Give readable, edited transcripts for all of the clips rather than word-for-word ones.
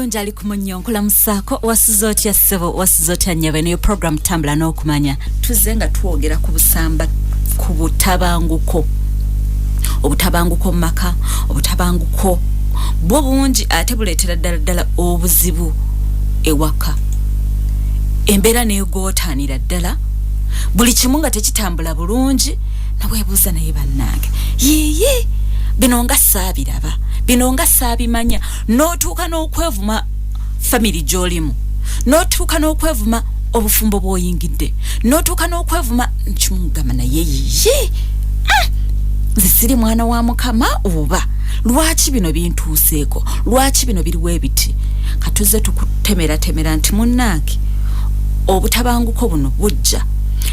Njali ku munnyo, nkulamusaako. Wasuza otya ssebo? Wasuza otya nnyabo? Eno yo program Tambula n'Okumanya. Tuzze nga twogera ku busamba, ku butabanguko, obutabanguko mu maka. Obutabanguko bwo bungi, ate buleetera ddala ddala obuzibu ewaka, embeera neegootaanira ddala, buli kimu nga tekitambula bulungi. Naweebuuza, naye bannange, yiiyi, bino nga saabiraba, bino nga saabimanya. N'otuuka n'okwevuma family gy'olimu, n'otuuka n'okwevuma obufumbo bw'oyingidde, n'otuuka n'okwevuma nkimugamba, naye yiyi, nze siri mwana wa Mukama oba lwaki bino bintuuseeko? Lwaki bino biriwo ebiti? Katuze tukutemeratemera nti munnange, obutabanguko buno bujja,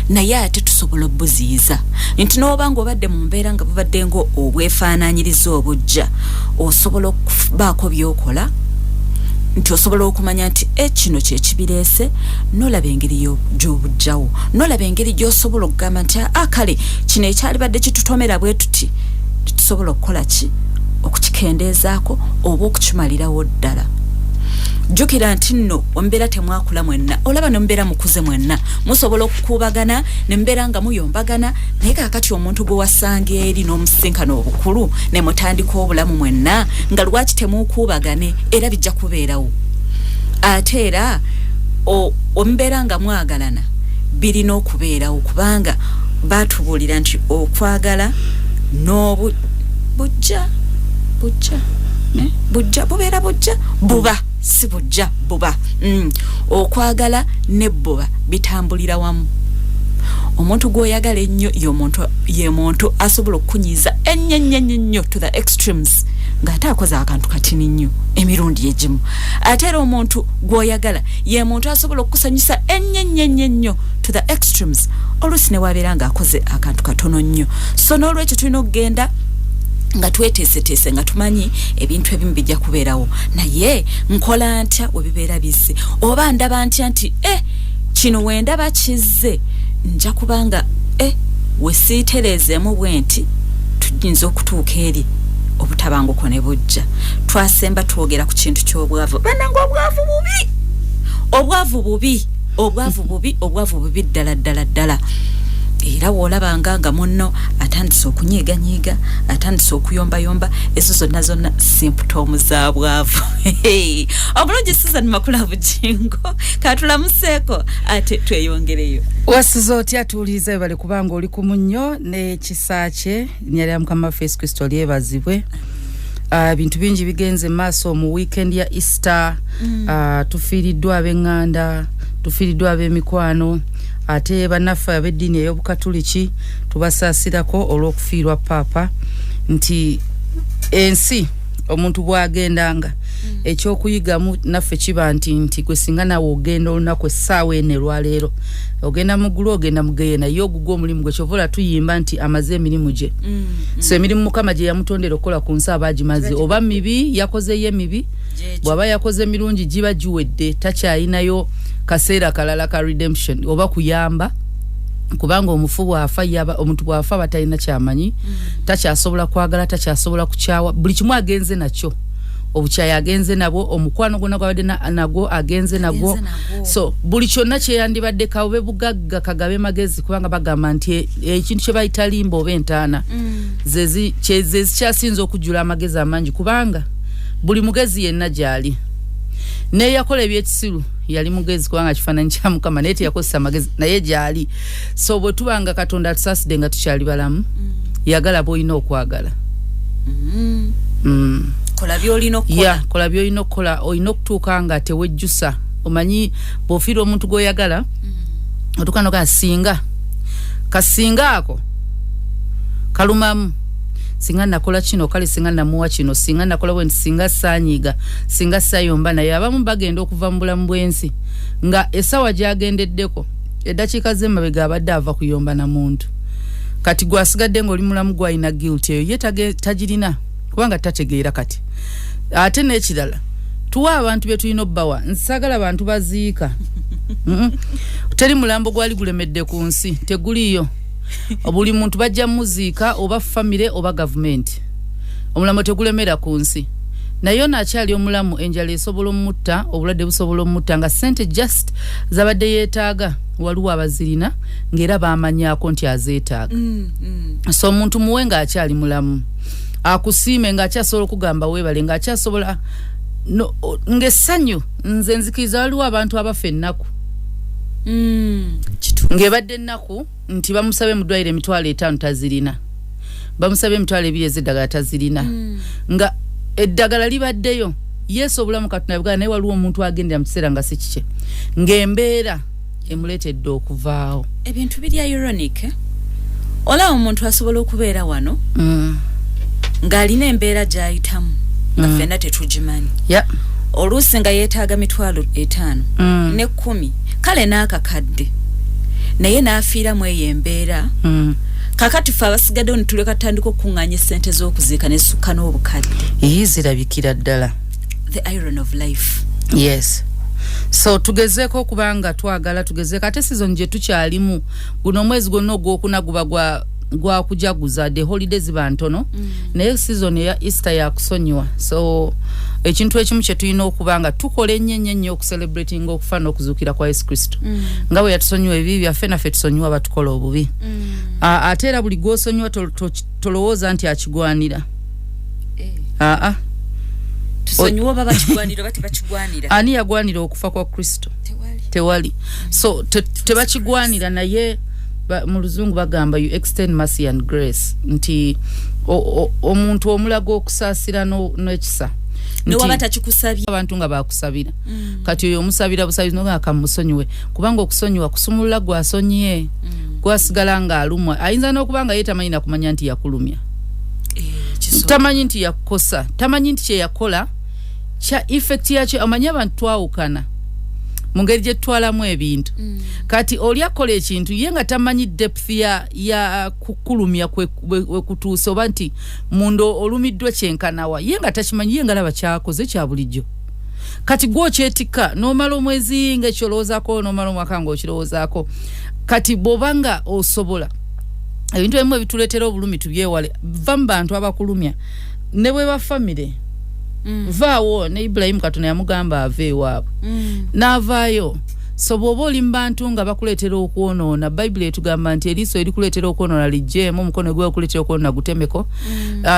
naye ate tusobola obuziyiza, nti n'oba nga obadde mu mbeera nga bubadde nga obwefaananyiriza obujja, osobola okubaako byokola, nti osobola okumanya nti e kino kyekibireese, nolaba engeri gy'obujjawo, nolaba engeri gy'osobola okugamba nti a kale kino ekyalibadde kitutomera bwe tuti, tusobola okukola ki okukikendeezaako oba okukimalirawo ddala. Jjukira nti nno omubeera temwakula mwenna, olaba nemubeera mukuze mwenna, musobola okukuubagana nemubeera nga muyombagana, naye kaakati omuntu gwe wasanga eri n'omusisinkana obukulu ne mutandika obulamu mwenna, nga lwaki temukuubagane? Era bijja kubeerawo. Ate era omubeera nga mwagalana, birina okubeerawo, kubanga batubuulira nti okwagala n'obu bujja bujja, eh? Bujja bubeera bujja, buba si bujja, buba. Okwagala nebbuba bitambulira wamu. Omuntu gw'oyagala ennyo y'omuntu, ye muntu asobola okukunyiiza ennyo ennyo ennyo ennyo to the extremes, ng'ate akoze akantu katini nnyo emirundi egimu. Ate era omuntu gw'oyagala ye muntu asobola okukusanyusa ennyo ennyo ennyo ennyo to the extremes, oluusi ne wabeera ng'akoze akantu katono nnyo. So n'olwekyo tulina okugenda nga tweteeseteese, nga tumanyi ebintu ebimu bijja kubeerawo, naye nkola ntya we bibeera bizze? Oba ndaba ntya nti kino wendaba kizze, nja kubanga wesiitereezeemu bwe nti tuyinza okutuuka eri obutabanguko ne bujja. Twasemba twogera ku kintu ky'obwavu. Bannange, obwavu bubi, obwavu bubi, obwavu bubi, obwavu bubi ddala ddala ddala. Era woolabanga nga munno atandise okunyiiganyiiga, atandise okuyombayomba, ezo zonna zonna symptom za bwavu. Obulungi Susan Makula Bujingo, katulamuseeko ate tweyongereyo. Wasuza otya tuwuliriza? Webale kubanga oli ku munnyo n'ekisa kye. Linnya lya Mukama waffe Yesu Kristo lyebazibwe. Ebintu bingi bigenze maaso mu weekend ya Easter. Tufiiriddwa ab'eŋŋanda, tufiiriddwa ab'emikwano, ate bannaffe ab'eddiini ey'Obukatuliki tubasaasirako olw'okufiirwa paapa, nti ensi omuntu bw'agendanga, ekyokuyigamu naffe kiba nti gwe singa naawe ogenda olunaku, essaawa eno erwaleero, ogenda mu ggulu, ogenda mu geyena, ye ogugwa omulimu gwe. Kyova ola tuyimba nti amaze emirimu gye. So emirimu Mukama gye yamutondera okukola ku nsi aba agimaze, oba mibi yakozeyo emibi, bw'aba yakoze mirungi giba giwedde, takyayinayo kaseera kalala ka redemption oba kuyamba, kubanga omufu bw'afa, omuntu bw'afa aba talina kyamanyi, takyasobola kwagala, takyasobola kukyawa, buli kimu agenze nakyo. Obukyayi agenze nabwo, omukwano gwonna gwabadde nagwo agenze nagwo. So buli kyonna kyeyandibadde, kabe bugagga, kagabe magezi, kubanga bagamba nti ekintu kye bayita limba oba entaana ze zikyasinza okujjula amagezi amangi, kubanga buli mugezi yenna gyali neyakola ebyekisiru yali mugezi, kubanga kifaananyi kya Mukama, naye teyakozesa magezi, naye gyali. So bwe tuba nga Katonda atusaasidde nga tukyali balamu, yagala bwolina okwagala. Kola byolina okukola. Ya, kola byolina okukola. Olina okutuuka nga tewejjusa. Omanyi bw'ofiirwa omuntu gw'oyagala, otuuka nogaa singa kasinga ako kalumamu, singa nakola kino, kale singa namuwa kino, singa nakola bwe nti, singa saanyiiga, singa sayomba. Naye abamu bagenda okuva mu bulamu bw'ensi nga essaawa gy'agendeddeko, eddakiika z'emabega abadde ava kuyomba na muntu. Kati gwasigadde ng'oli mulamu, gwalina guilt eyo, ye tagirina, kubanga tategeera. Kati ate n'ekirala, tuwa abantu bye tulina obbawa. Nsagala bantu baziika. Teri mulambo gwali gulemedde ku nsi, teguliyo. Buli muntu bajja muziika, oba famire oba gavumenti. Omulambo tegulemera ku nsi. Naye ono akyali omulamu, enjala esobola omutta, obulwadde busobola omutta, nga sente just zabadde yeetaaga waliwo abazirina, ng'era bamanyaako nti azeetaaga. So omuntu muwe ng'akyali mulamu, akusiime ng'akyasobola okugamba weebale, ng'akyasobola no, ng'essanyu. Nze nzikiriza waliwo abantu abafa ennaku, ng'ebadde ennaku nti bamusabe mu ddwaliro 50,000 tazirina, bamusabe 20,000 ez'eddagala tazirina, nga eddagala libaddeyo. Yesu, obulamu Katonda bugala, naye waliwo omuntu agendera mu kiseera nga si kikye, ng'embeera emuleetedde okuvaawo. Ebintu biri ironic, eh? Olaba omuntu asobola okubeera wano ng'alina embeera gy'ayitamu nga ffenna tetugimanyi, oluusi nga yeetaaga 50,000 ne 10, kale n'akakadde, naye n'afiiramu eyo embeera. Kakati ffe abasigaddewo ne tuleka tutandika okukuŋŋaanya essente z'okuziika nesukka n'obukadde. Iyi zirabikira ddala. The irony of life. Yes, so tugezeeko okuba nga twagala, tugezeeko. Ate season gye tukyalimu, guno omwezi gwonna ogwokuna guba gwa kujaguza, the holiday ziba ntono, naye season eya Easter yakusonyiwa. So ekintu ekimu kye tulina okuba nga tukola ennyo ennyo ennyo, okucelebratinga okufa n'okuzuukira kwa Yesu Kristo. Nga bwe yatusonyiwa ebibi byaffe, naffe tusonyiwa batukola obubi. Ate era buli gw'osonyiwa tolowooza nti akigwanira. Aa. Tusonyiwa oba bakigwanira oba tebakigwanira. Ani yagwanira okufa kwa Kristo? Tewali. Tewali. So tebakigwanira, naye mu Luzungu bagamba, "You extend mercy and grace," nti omuntu omulaga okusaasira n'ekisa. Newaba takikusabye. Abantu nga bakusabira, kati oyo omusabira busabizi noga kamusonyiwe, kubanga okusonyiwa kusumulula gwasonyiye. Gwasigala ng'alumwa ayinza n'okuba nga ye tamanyi nakumanya nti yakulumya. Kisoboka. Tamanyi nti yakukosa, tamanyi nti kyeyakola kya effect yakyo. Omanyi abantu twawukana mu ngeri gye tutwalamu ebintu. Kati oli akola ekintu ye nga tamanyi depth ya kukulumya wekutuuse, oba nti munda olumiddwa kyenkanawa, ye nga takimanyi, ye nga laba kyakoze kya bulijjo. Kati gwe okyetikka n'omala omwezi nga ekyolowoozaako, n'omala omwaka ng'okirowoozaako. Kati bw'oba nga osobola, ebintu ebimu ebituleetera obulumi tubyewale. Va mu bantu abakulumya, ne bwe ba famire. Vaawo. Ne Ibulayimu Katonda yamugamba ave ewaabwe, n'avaayo. So bw'oba oli mu bantu nga bakuleetera okwonoona, Bayibuli etugamba nti eriiso erikuleetera okwonoona liggyeemu, omukono gwe okuleetera okwonoona gutemeko.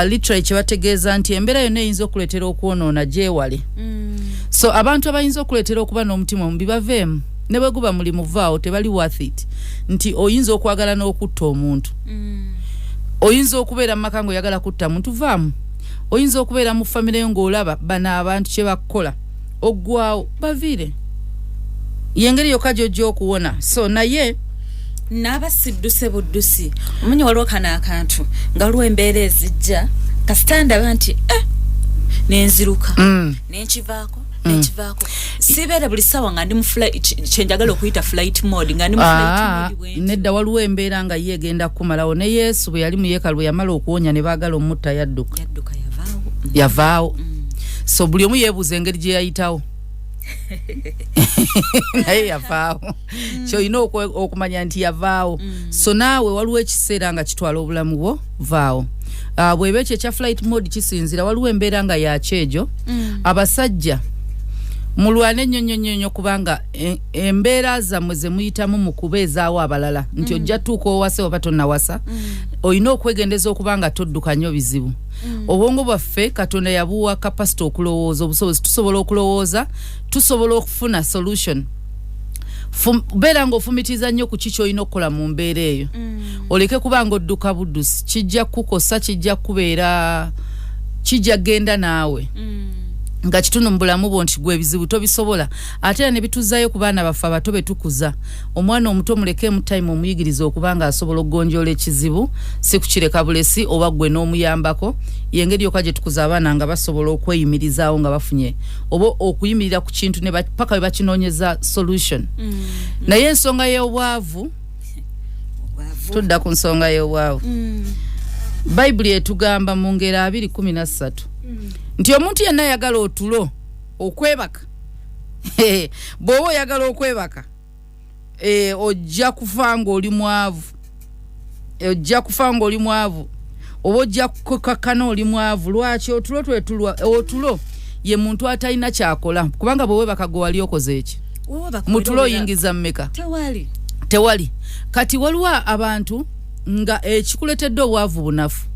Literally kyebategeeza nti embeera yonna eyinza okuleetera okwonoona gyewale. So abantu abayinza okuleetera okuba n'omutima omubi baveemu, ne bwe guba mulimu vaawo, tebali worth it. Nti oyinza okwagala n'okutta omuntu, oyinza okubeera mu maka ng'oyagala kutta muntu, vaamu. Oyinza okubeera mu famire yo ng'olaba bano abantu kye bakukola oggwawo, baviire. Yengeri yokka gy'ojja okuwona. So naye Naaba sidduse buddusi, omanyi waliwo kano akantu nga waliwo embeera ezijja, kasita ndaba nti nenziruka, nenkivaako, nenkivaako. Sibeera buli ssaawa nga ndi mu kyenjagala okuyita flight mode, nga ndi mu flight mode bwentyo. Nedda, waliwo embeera nga ye egenda kukumalawo. Ne Yesu bwe yali mu yeekalu, bwe yamala okuwonya ne baagala omutta, yadduka. Yadduka, yavaawo. Yavaawo. So buli omu yeebuuza engeri gye yayitawo, naye yavaawo. Kyolina okumanya nti yavaawo. So naawe waliwo ekiseera nga kitwala obulamu bwo, vaawo. Bweba ekyo ekya flight mode kisinzira, waliwo embeera nga yakyejo. Abasajja mulwane nnyo nnyo nnyo nnyo, kubanga embeera zammwe ze muyitamu mu kubeezaawo abalala, nti ojja tuuka owase oba tonnawasa, olina okwegendeza okuba nga todduka nnyo bizibu. Obwongo bwaffe Katonda yabuwa capacity okulowooza, obusobozi, tusobola okulowooza, tusobola okufuna solution. Beera ng'ofumitiriza nnyo ku ki kyolina okukola mu mbeera eyo, oleke kuba nga odduka buddusi. Kijja kukukosa, kijja kubeera, kijja genda naawe nga kitundu mu bulamu bwo nti gwe ebizibu tobisobola. Ate era ne bituzaayo ku baana baffe abato be tukuza. Omwana omuto mulekemu time, omuyigiriza okuba nga asobola okugonjoola ekizibu, si kukireka bulesi oba gwe n'omuyambako. Yengeri yokka gye tukuza abaana nga basobola okweyimirizaawo nga bafunye oba okuyimirira ku kintu ne paka we bakinoonyeza solution. Naye ensonga y'obwavu, tudda ku nsonga y'obwavu. Bayibuli etugamba mu Ngero 2:13 nti omuntu yenna ayagala otulo okwebaka, bw'oba oyagala okwebaka, ojja kufa ng'oli mwavu, ojja kufa ng'oli mwavu. Oba ojja kukakkana oli mwavu. Lwaki otulo twetulwa? Otulo ye muntu atalina kyakola, kubanga bwe weebaka gwe wali okoze eki? Mutulo oyingiza mmeka? Tewali. Tewali. Kati waliwo abantu nga ekikuletedde obwavu bunafu,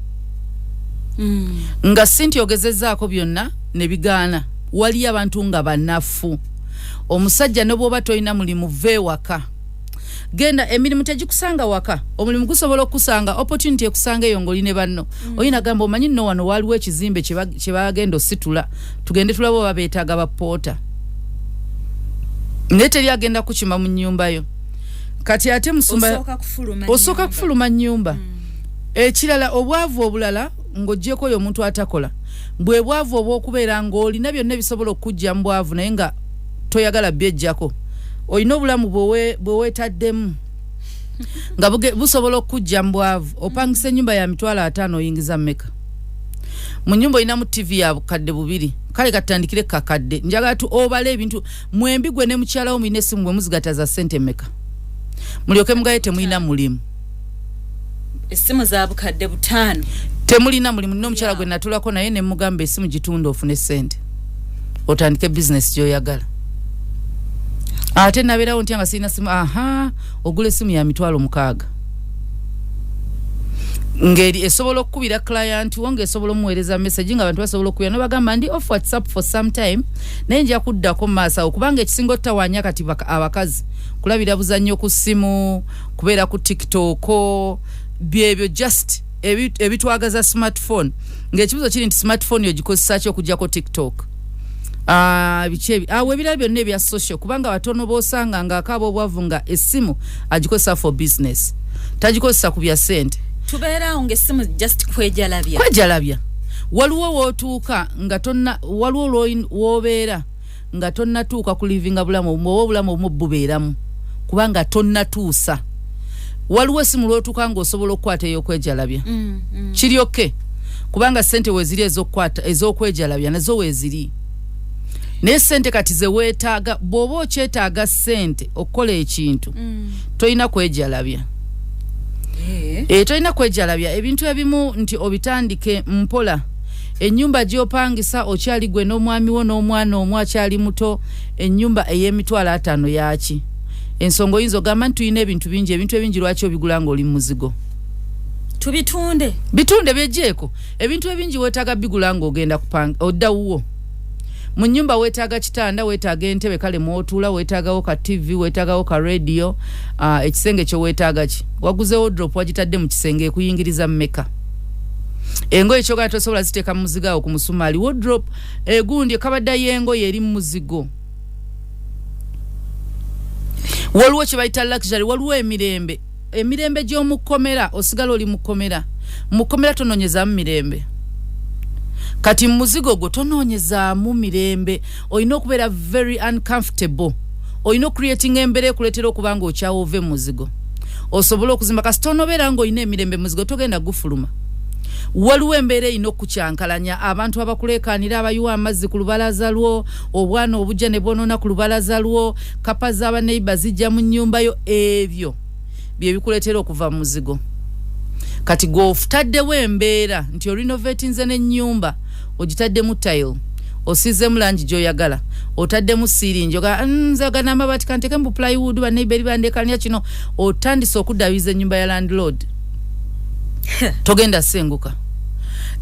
nga si nti ogezezzaako byonna ne bigaana. Waliyo abantu nga banafu. Omusajja ne bw'oba tolina mulimu, va ewaka, genda. Emirimu tegikusanga waka, omulimu gusobola okukusanga, opportunity ekusanga eyo ng'oli ne banno. Oyina gamba, omanyi nno wano waliwo ekizimbe kye bagenda ositula, tugende tulabe oba beetaaga bapoota, naye teri agenda kukima mu nnyumba yo. Kati ate musumba, osooka kufuluma osooka nnyumba. Kufuluma nnyumba. Ekirala, obwavu obulala ng'oggyeko oyo omuntu atakola, bwe bwavu obw'okubeera ng'olina byonna ebisobola okukujja mu bwavu naye nga toyagala byejjako. Olina obulamu bwe weetaddemu nga busobola okukujja mu bwavu. Opangisa ennyumba ya 50,000, oyingiza mmeka mu nyumba? Olinamu TV ya 2000, kale katutandikire kakadde. Njagala tu obale ebintu mwembi, gwe ne mukyalawo mulina esimu, bwe muzigata za ssente mmeka? Mulyoke mugaye temulina mulimu. Essimu za 5000. Temulina mulimu. Nina omukyala gwe natulako naye ne mugamba, esimu gitunda ofune sente otandike bizinesi gyoyagala. Ate nabeerawo ntya nga sirina simu? Aha, ogula esimu ya 60,000 ngeri esobola okukubira client wo, ngaesobola omuweereza message, nga abantu basobola okubira nobagamba, ndi off WhatsApp for some time, naye nja kuddako mu maaso awo. Kubanga ekisinga ottawaanya kati abakazi kulabira buzannyo ku ssimu, kubeera ku TikTok, byebyo just ebitwagaza smartphone. Ng'ekibuzo kiri nti smartphone ogikozesa ki okugjako TikTok? Ah, biki ebi awo ebirala byonna ebya social? Kubanga batono b'osanga ng'akaaba obwavu nga essimu agikozesa for business, tagikozesa ku bya ssente. Tubeeraawo ng'essimu just kwejalabya. Kwejalabya. Waliwo wootuuka nga tonna, waliwo w'obeera nga tonnatuuka ku livinga bulamu obumu, oba obulamu obumu bubeeramu kubanga tonnatuusa. Waliwo esimu lwotuuka ng'osobola okukwata ey'okwejalabya. Kiri okay, kubanga sente weeziri ez'okukwata ez'okwejalabya nazo weeziri, naye sente kati ze weetaaga, bw'oba okyetaaga sente okukola ekintu, tolina kwejalabya. E, tolina kwejalabya. Ebintu ebimu nti obitandike mpola. Ennyumba gy'opangisa okyali gwe n'omwami wo n'omwana omu akyali muto, ennyumba ey'emitwalo 50 yaaki? Ensonga oyinza ogamba nti tulina ebintu bingi, ebintu ebingi lwaki obigula ng'oli mu muzigo? Tubitunde. Bitunde, byejjeeko. Ebintu ebingi weetaaga bigula ng'ogenda kupanga odda wuwo. Mu nnyumba weetaaga kitanda, weetaaga entebe, kale mwotuula, weetaagawo ka TV, weetaagawo ka radio. Ekisenge kyo weetaaga ki? Waguze wardrobe, wagitadde mu kisenge, ekuyingiriza mmeka? Engoye kyogala tosobola ziteeka mu muzigo awo ku musumaali. Wardrobe egundi ekabadda y'engoye eri mu muzigo. Waliwo kye bayita luxury, waliwo emirembe, emirembe gy'omu kkomera. Osigala oli mu kkomera. Mu kkomera tonoonyezaamu mirembe. Kati mu muzigo gwo tonoonyezaamu mirembe, olina okubeera very uncomfortable, olina ocreatinga embeera ekuleetera okuba nga okyawa ove mu muzigo osobole okuzimba. Kasita onobeera ng'olina emirembe mu muzigo, togenda gufuluma. Waliwo embeera erina okukyankalanya, abantu abakuleekaanira, abayiwa amazzi ku lubalaza lwo, obwana obujja ne bwonoona ku lubalaza lwo, kapa z'abaneiba zijja mu nnyumba yo. Ebyo bye bikuleetera okuva mu muzigo. Kati gw'otaddewo embeera nti orenovatinze n'ennyumba, ogitaddemu tile, osiizemu langi gy'oyagala, otaddemu siiringi, nze gana amabaati kanteeke mu plywood, baneiba eri bandeekania kino, otandise okuddaabiriza ennyumba ya landlord, togenda senguka.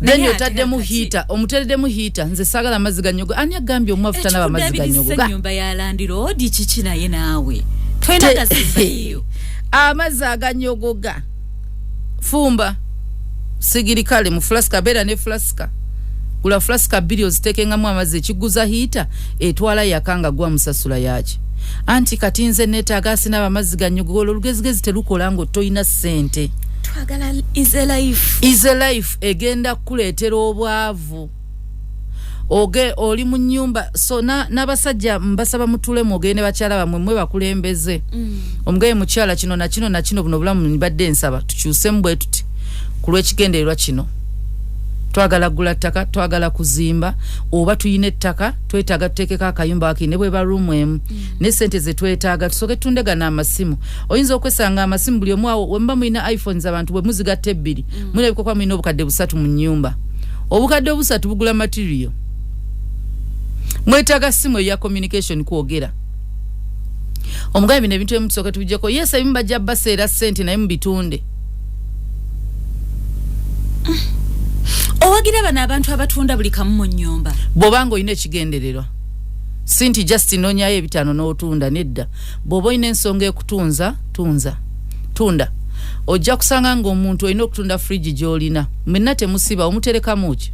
Then otaddemu heater, omutereddemu heater. Nze saagala amazzi ganyogo. Ani agambye omwavu tanaba amazzi ganyogo? Ennyumba ya landlord kiki? Naye naawe tolina gazimbayo. Amazzi aganyogoga, fumba sigiri kale mu fulasika, beera ne fulasika, gula fulasika bbiri oziteekengamu amazzi. Ekiguza heater etwala yaka nga gwa musasula yaki? Anti kati nze neetaaga asinaba amazzi ganyogoga. Olwo olugezigezi telukola nga toyina ssente. Twagala easy life. Easy life egenda kukuleetera obwavu. Oge oli mu nyumba. So n'abasajja mbasaba mutule mwogere ne bakyala bamwe, mwe bakulembeze. Omugaye mukyala, kino nakino nakino, buno obulamu mbadde nsaba tukyusemu bwe tuti ku lw'ekigendererwa kino. Twagala kugula ttaka, twagala kuzimba, oba tuyina ettaka, twetaaga tuteekeko akayumba wakiri ne bweba room emu, ne sente zetwetaaga tusooke tutundegana amasimu. Oyinza okwesanga amasimu buli omu awo, wemuba mulina iPhones, abantu bwe muzigatta ebbiri, mulabika okuba mulina 3,000 mu nnyumba. 3,000 bugula material. Mwetaaga simu eya communication, kwogera. Omugambe bino ebintu ebimu tusooke tubijjeko. Yes, ebimu bajja baseera ssente, naye mubitunde. Owagira bano abantu abatunda buli kamu mu nnyumba? Bw'obanga olina ekigendererwa, si nti just noonyayo 5 n'otunda, nedda. Bw'oba olina ensonga ekutunza, tunza, tunda. Ojja kusanga ng'omuntu olina okutunda fridge gy'olina, mwenna temusiba, omuterekamu ki?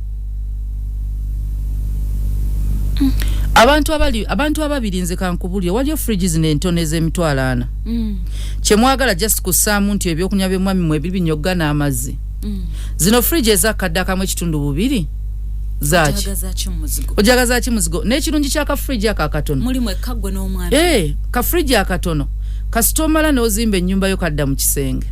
Abantu abali, abantu ababiri, nze kankubulye, waliyo fridge zino entono ez'emitwalo 40. Kyemwagala just kussaamu nti ebyokunywa by'omwami mwe bibinyogga n'amazzi. Zino fridge ezakadde akamu ekitundu bubiri zaaki? Ojagaza muzigo. Ojagaza ki muzigo? N'ekirungi kya kafridge ako akatono, mulimu ekkaggwe n'omwami. Ee, kafridge akatono kasita omala n'ozimba ennyumba yo, kadda mu kisenge.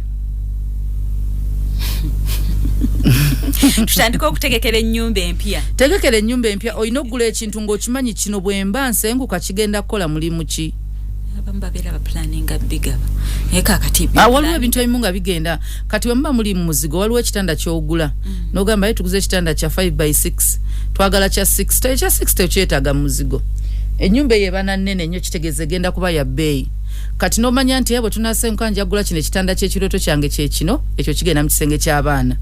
Tutandike okutegekera ennyumba empya. Tegekera ennyumba empya. Olina okugula ekintu ng'okimanyi kino bwe mba nsenguka kigenda kukola mulimu ki. Abamu babeera baplaninga bigaba, naye kakati Ah, waliwo ebintu ebimu nga bigenda. Kati bwe muba muli mu muzigo, waliwo ekitanda ky'ogula n'ogamba, ye tuguze ekitanda kya 5 by 6, twagala kya 6. Ekya 6 tekyetaaga mu muzigo. Ennyumba eyo eba nannene nnyo, kitegeeza egenda kuba ya bbeeyi. Kati n'omanya nti, "Eh, bwe tunasenguka njagula kino ekitanda ky'ekirooto kyange kye kino, ekyo kigenda mu kisenge ky'abaana."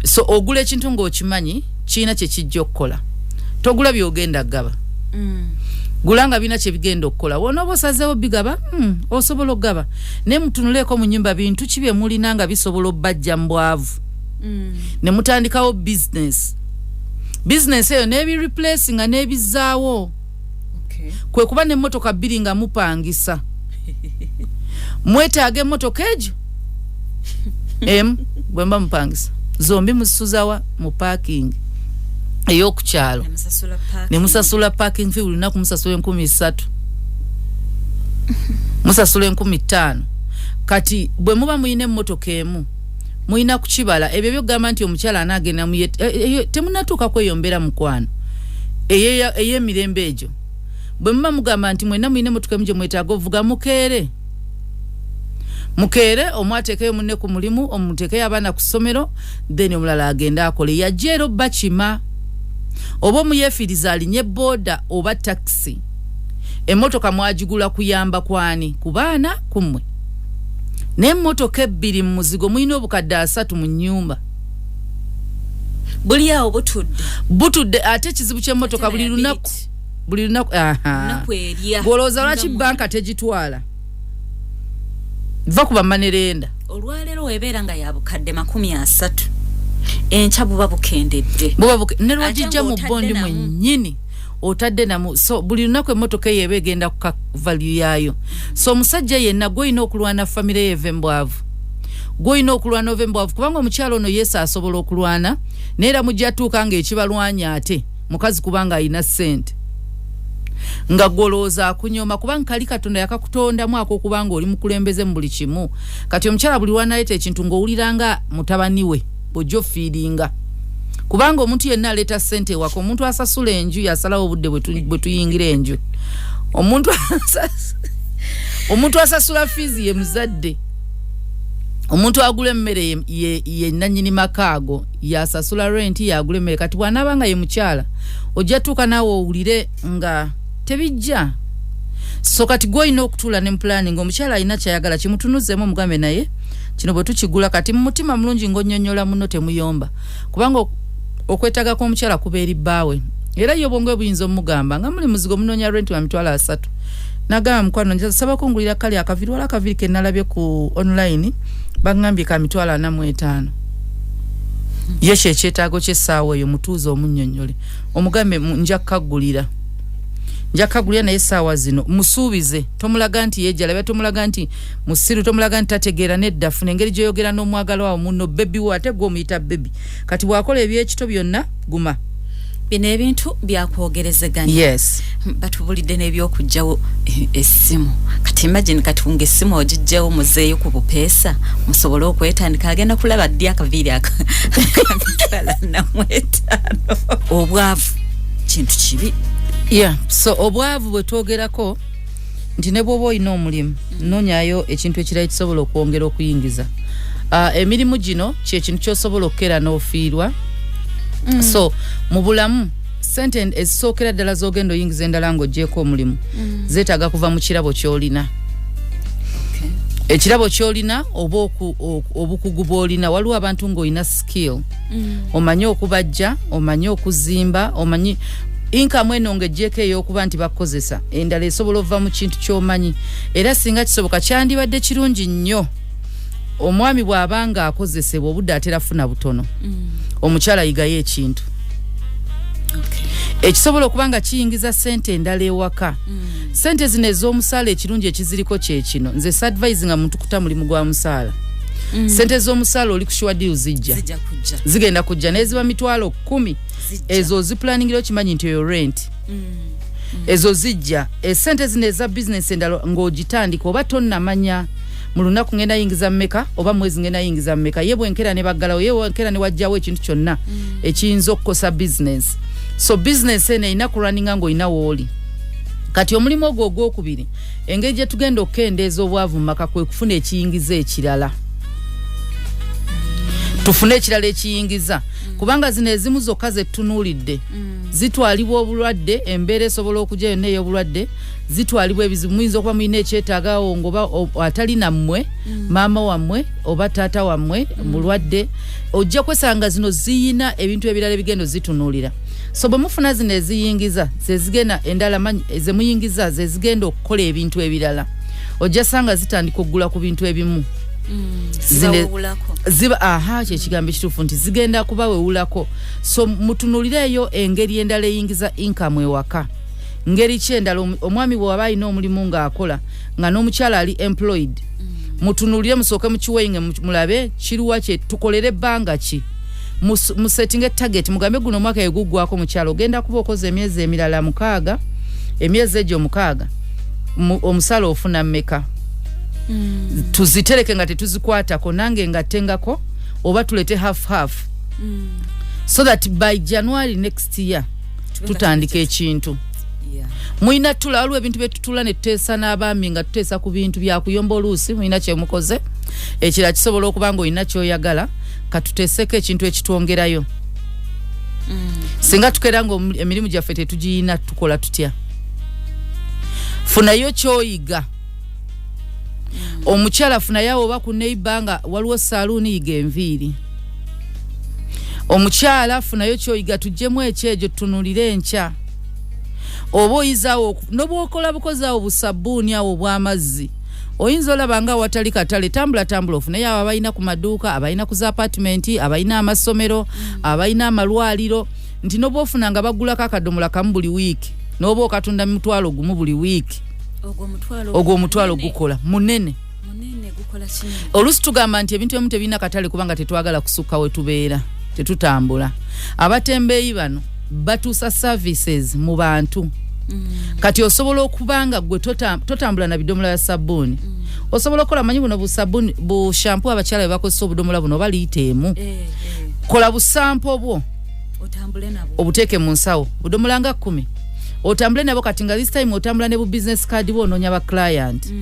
So ogula ekintu ng'okimanyi kirina kye kijja okukola. Togula by'ogenda gaba. Gula nga birina kyebigenda okukola. Wonooba osazeewo bigaba, osobola okugaba, naye mutunuleeko mu nyumba, bintu ki bye mulina nga bisobola obbajja mu bwavu, ne mutandikawo bizinesi. Bizinesi eyo n'ebireplace nga n'ebizaawo. Kwe kuba n'emmotoka bbiri nga mupangisa. Mwetaaga emmotoka egyo emu bwe muba mupangisa? Zombi muzisuzawa? Mu parking ey'okukyalo. Nemusasula parking. Ne musasula parking fee buli lunaku, musasula 3,000, musasula 5,000. Kati bwe muba muyina emmotoka emu, muyina kukibala ebyo byogamba nti omukyala anaagenda muye temunatuuka kweyo mbeera, mukwano, ey'emirembe egyo. Bwe muba mugamba nti mwenna muyina emmotoka emu gye mwetaaga ovuga, mukeere mukeere, omu ateekeyo munne ku mulimu, omuteekeyo abaana ku ssomero, then omulala agende akole. Yajja era obbakima oba omuyefiiriza alinye booda oba takisi. Emmotoka mwagigula kuyamba kwani? Ku baana kummwe. N'emmotoka ebbiri mu muzigo, mulina 30,000 mu nnyumba. Buli awo butudde. Butudde. Ate ekizibu ky'emmotoka, Ate buli lunaku, liability. Buli lunaku, aha. Lunaku erya. Gwolowooza lwaki Nga banka tegitwala? Va ku ba money lender. Olwaleero weebeera nga ya 30,000, enkya buba bukendedde. Buba ne lwogijja mu ng'otadde bond namu. Mwennyini otadde namu. So buli lunaku emmotoka eyo eba egenda kuka value yaayo. So omusajja yenna gwolina okulwana famire ye eva embwavu, gwolina okulwana ova embwavu, kubanga omukyalo ono yesu asobola okulwana, naye era mujja tuuka ng'ekibalwanya ate mukazi, kubanga alina ssente nga gwolowooza akunyoma, kubanga kali Katonda yakakutondamu akokubanga oli mukulembeze mu buli kimu. Kati omukyala buli lwanaleeta ekintu ng'owulira nga mutabani we bw'ojja ofiiringa, kubanga omuntu yenna aleeta ssente ewaka, omuntu asasula enju yasalawo obudde bwe tuyingira enju, omuntu asasula fiizi ye muzadde, omuntu agula emmere ye nannyini maka ago, yasasula renti, yagula emmere. Kati bw'anaaba nga ye mukyala, ojja tuuka naawe owulire nga tebijja. So kati gwolina okutuula ne planning. Omukyala alina kyayagala, kimutunuzeemu, omugambe, naye kino bwe tukigula kati, mu mutima mulungi ng'onnyonnyola muno, temuyomba, kubanga okwetaaga kw'omukyala kuba eri bbaawe. Era ye obwongo bwe buyinza omugamba nga muli muzigo, munoonya renti wa 30,000, nagamba, "Mukwano, nsaba kungulira kali akaviri, wala akaviri ke nalabye ku online, baŋŋambye ka 45,000." Ye kyekyetaago ky'essaawa eyo. Mutuuze omunnyonnyole, omugambe, "Nja kukaggulira, nja kukagulira, naye essaawa zino." Musuubize. Tomulaga nti yeejalabya, tomulaga nti musiru, tomulaga nti tategeera. Nedda, funa engeri gyoyogera n'omwagalwa wo, muno baby wo, ate gwe omuyita baby. Kati bw'akola ebyekito byonna, guma. Bino ebintu byakwogerezeganya. Yes. Batubulidde n'ebyokugjawo essimu. Kati imagine, kati nga essimu ogijjawo, muzeeyo ku bupeesa musobole okwetandika. Agenda kulaba ddi akaviiri aka 45,000? Obwavu kintu kibi. Yeah, so obwavu bwe twogerako nti ne bw'oba olina omulimu, noonyayo ekintu ekirala ekisobola okwongera okuyingiza. Emirimu gino kyekintu kyosobola okukeera n'ofiirwa. So mu bulamu, sente ezisookera ddala z'ogenda oyingiza endala ng'ogyeko omulimu zeetaaga kuva mu kirabo ky'olina, ekirabo ky'olina oba obukugu bw'olina. Waliwo abantu ng'olina skill, omanyi okubajja, omanyi okuzimba, omanyi income eno ng'eggyeko ey'okuba nti bakukozesa, endala esobola ova mu kintu ky'omanyi. Era singa kisoboka, kyandibadde kirungi nnyo omwami bw'aba nga akozesebwa, obudde atera funa butono, omukyala yigayo ekintu ekisobola okuba nga kiyingiza sente endala ewaka. Sente zino ez'omusaala, ekirungi ekiziriko kyekino, nze sadvise nga muntu kuta mulimu gwa musaala. Sente z'omusaala oli ku sure deal, zijja. Zijja kujja. Zigenda kujja naye ziba 100,000. Zijja. Ezo ozipulaningira, okimanyi nti eyo rent, ezo zijja. Esente zino eza bizinesi endala ng'ogitandika, oba tonnamanya mu lunaku ngenda yingiza mmeka oba mwezi ngenda yingiza mmeka, ye bwenkera ne baggalawo, ye bwenkera ne wajjawo ekintu kyonna ekiyinza okukosa bizinesi. So bizinesi eno erina kulwaninga ng'olina wooli. Kati omulimu ogwo ogwokubiri, engeri gye tugenda okukendeeza obwavu mu maka kwe kufuna ekiyingiza ekirala. Tufune ekirala ekiyingiza, kubanga zino ezimu zokka zetutunuulidde zitwalibwa obulwadde, embeera esobola okujja yonna ey'obulwadde, zitwalibwa ebizibu. Muyinza okuba mulina ekyetaagawo ngaoba atali nammwe, maama wammwe oba taata wammwe mulwadde, ojja kwesanga zino ziyina ebintu ebirala ebigendo zitunuulira. So bwe mufuna zino eziyingiza, zezigenda endala zemuyingiza zezigenda okukola ebintu ebirala, ojja sanga zitandika okugula ku bintu ebimu. Zibawewulako. Ziba, aha, kyekigambo ekituufu nti zigenda kubawewulako. So mutunuulireeyo engeri endala eyingiza income ewaka. Ngeri ki endala? Omwami bw'aba alina omulimu ng'akola, nga n'omukyala ali employed, mutunuulire, musooke mukiweyinge, mulabe kiruwa kye tukolere ebbanga ki. Musetinge target, mugambe guno omwaka eguggwako, mukyala ogenda kuba okoze emyezi emirala 6, emyezi egyo 6 omusaala ofuna mmeka? Tuzitereke nga tetuzikwatako, nange nga tengako, oba tulete half half, so that by January next year Tube nga tutandika ekintu. Mulina tula, waliwo ebintu byetutula ne tuteesa n'abaami, nga tuteesa ku bintu byakuyomba. Oluusi mulina kyemukoze ekirala, kisobola okuba nga olina kyoyagala, katuteeseko ekintu ekitwongerayo. Singa tukeera nga emirimu gyaffe tetugiyina, tukola tutya? Funayo kyoyiga. Omukyala funayo awo oba ku neighbor nga waliwo saluuni, yiga enviiri. Omukyala funayo kyoyiga, tuggyemu ekyejo, tutunulire enkya. Oba oyizaawo nobwokola bukozi awo busabbuuni awo obw'amazzi, oyinza olaba nga awatali katale. Tambula tambula, ofuneyo abo abalina ku maduuka, abalina ku za apartment, abalina amasomero, abalina amalwaliro, nti nobwofuna nga bagulako akadomola kamu buli wiiki, n'oba okatunda 10,000 buli wiiki. Ogwo omutwalo. Ogwo omutwalo Munene. gukola munene. Munene, gukola kinene. Oluusi tugamba nti ebintu ebimu tebirina katale kubanga tetwagala kusukka we tubeera, tetutambula. Abatembeeyi bano batuusa services mu bantu. Kati osobola okuba nga gwe totambula na bidomola bya sabbuuni, osobola okukola manyi buno busabbuuni, bu shampoo abakyala bwe bakozesa, obudomola buno oba liita 1. Kola busampo bwo. Otambule nabwo. Obuteeke mu nsawo, budomola nga 10, otambule nabo. Kati nga this time otambula ne bu business card bwo, onoonya ba client.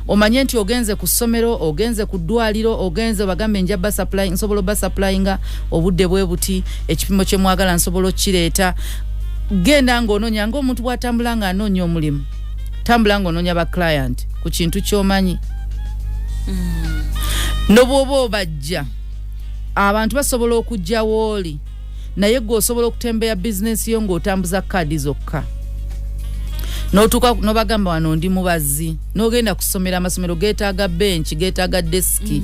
Omanye nti ogenze ku ssomero, ogenze ku ddwaliro, ogenze bagambe nja ba supply, nsobola oba supplyinga obudde bwe buti, ekipimo kye mwagala nsobola okkireeta. Genda ng'onoonya ng'omuntu bw'atambula ng'anoonya omulimu, tambula ng'onoonya ba client ku kintu ky'omanyi. Nobwoba obajja, abantu basobola okujja wooli, naye gwe osobola okutembeya bizinesi yo ng'otambuza kaadi zokka, n'otuuka n'obagamba wano ndi mubazi, n'ogenda kusomera. Amasomero geetaaga benchi, geetaaga desiki.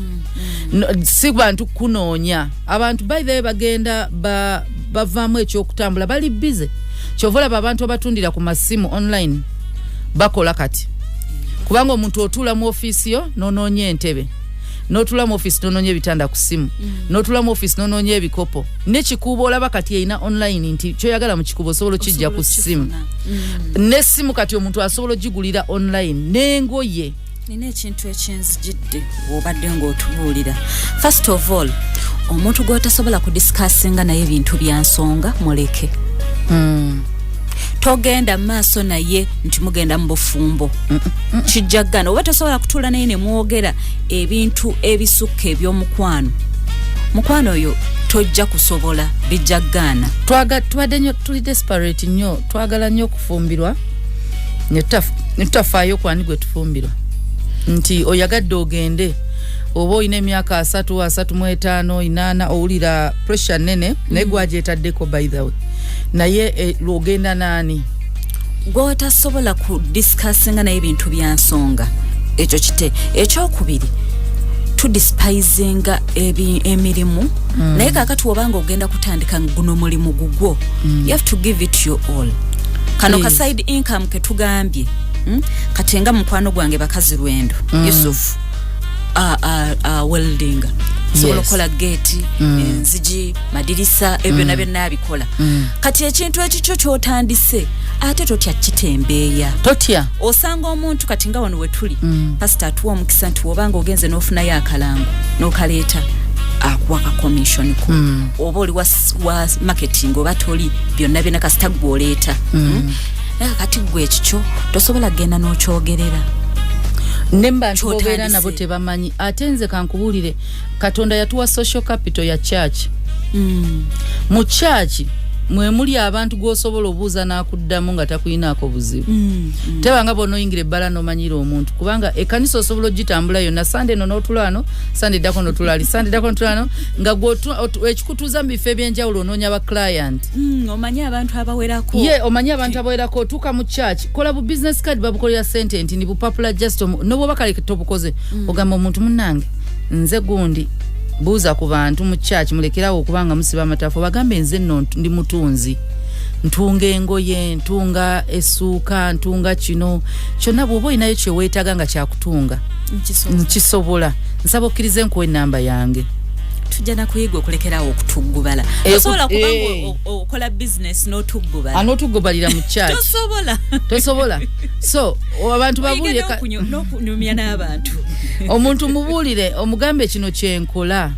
No, si bantu kunoonya. Abantu by the way bagenda bavaamu ekyokutambula, bali busy. Kyova olaba abantu abatundira ku masimu online bakola kati, kubanga omuntu otuula mu ofiisi yo n'onoonya entebe. N'otula mu office n'onoonya ebitanda ku simu, n'otula mu office n'onoonya ebikopo nekikuubo. Olaba kati erina online nti kyoyagala mu kikuubo osobola okijja ku ssimu. N'essimu kati omuntu asobola ogigulira online n'engoye. Nina ekintu ekyenzijidde bw'obadde ng'otubuulira. First of all, omuntu gw'otasobola kudiscussinga naye bintu bya nsonga muleke. Togenda maaso naye nti mugenda mu bufumbo, kijja ggana. Oba tosobola kutuula naye ne mwogera ebintu ebisukka ebyomukwano, mukwano oyo tojja kusobola, bijja ggaana. Tubadde nnyo tuli desperate nnyo, twagala nnyo okufumbirwa ne tutafaayo kwani gwe tufumbirwa, nti oyagadde ogende oba olina emyaka 30, 35, 80, owulira pressure nene, naye gwagyetaddeko by the way. Naye lwogenda naani? Gw'otasobola kudiscussinga naye ebintu bya nsonga, ekyo kite. Ekyokubiri, tudespisinga emirimu. Naye kakati wobanga ogenda kutandika guno mulimu gugwo, you have to give it your all. Kano ka Please. side income ketugambye, Kati nga mukwano gwange bakazi lwendo Yusuf welding, sobola okukola geeti, enzigi, madirisa, ebyo byonna byonna abikola. Kati ekintu ekikyo kyotandise, ate totya kitembeeya. Totya. Osanga omuntu kati nga wano wetuli, pasita atuwa omukisa nti wobanga ogenze n'ofunayo akalango n'okaleeta, akuwa ka commission ko. Oba oli wa marketing oba toli, byonna byonna kasita gwe oleeta. Naye kakati gwe ekikyo tosobola kugenda n'okyogerera. Ne mu bantu bobeera Kyotandise. nabo tebamanyi. Ate nze kankubuulire, Katonda yatuwa social capital ya church. Mu church mwe muli abantu gw'osobola obuuza n'akuddamu nga takuyinaako buzibu. Tebanga bw'onooyingira ebbala n'omanyira omuntu, kubanga ekkanisa osobola ogitambula yonna, Sande eno n'otula wano, Sande eddako n'otula ali, Sande eddako n'otula wano, nga ekikutuuza mu bifo ebyenjawulo onoonya ba client. Omanyi abantu abawerako. Ye omanyi abantu abawerako. Otuuka mu church, kola bu business card, babukolera sente nti ni bupapula just nobwoba kale tobukoze, ogamba omuntu, "Munnange, nze gundi." Buuza ku bantu mu church, mulekerawo okubanga musiba amatafu. Bagambe, "Nze nno ndi mutunzi, ntunga engoye, ntunga essuuka, ntunga kino kyonna. Bw'oba olinayo kyeweetaaga nga kyakutunga, Nkisobola. nkisobola. Nsaba okkirize nkuwa enamba yange." Tujja nakuyiga okulekerawo okutuggubala. Tosobola kubanga okola bizinesi n'otuggubala. Anootugubalira mu church. Tosobola. Tosobola. So abantu babuulire Oyige n'okunyumya n'abantu. Omuntu mubuulire, omugambe kino kyenkola,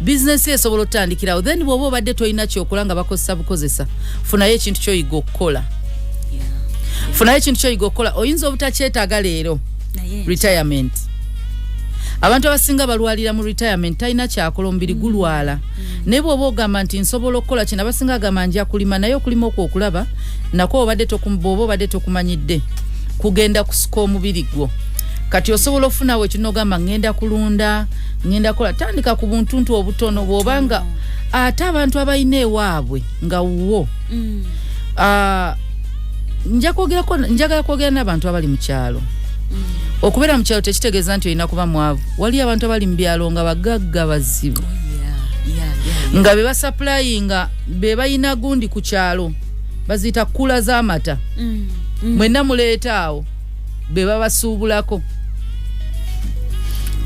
bizinesi esobola otandikirawo. Then bw'oba obadde tolina kyokola nga bakozesa bukozesa, funayo ekintu kyoyiga okukola. Funayo ekintu kyoyiga okukola, oyinza obutakyetaaga leero. Naye Retirement, abantu abasinga balwalira mu retirement, talina kyakola, omubiri gulwala. Naye bw'oba ogamba nti nsobola okukola kino, abasinga agamba nja kulima, naye okulima okwo okulaba nakwo obadde bw'oba obadde tokumanyidde kugenda kusuka omubiri gwo. Kati osobola ofunawo ekyo nogamba ngenda kulunda, ngenda kola. Tandika ku buntuntu obutono bw'obanga ate abantu abalina ewaabwe nga wuwo. Ah, nja kwogerako, njagala kwogera n'abantu abali mu kyalo. Okubeera mu kyalo tekitegeeza nti olina kuba mwavu. Waliyo abantu abali mu byalo nga bagagga bazibu, nga be basupplyinga, be balina gundi ku kyalo baziyita cooler z'amata. Mwenna muleeta awo, be babasuubulako.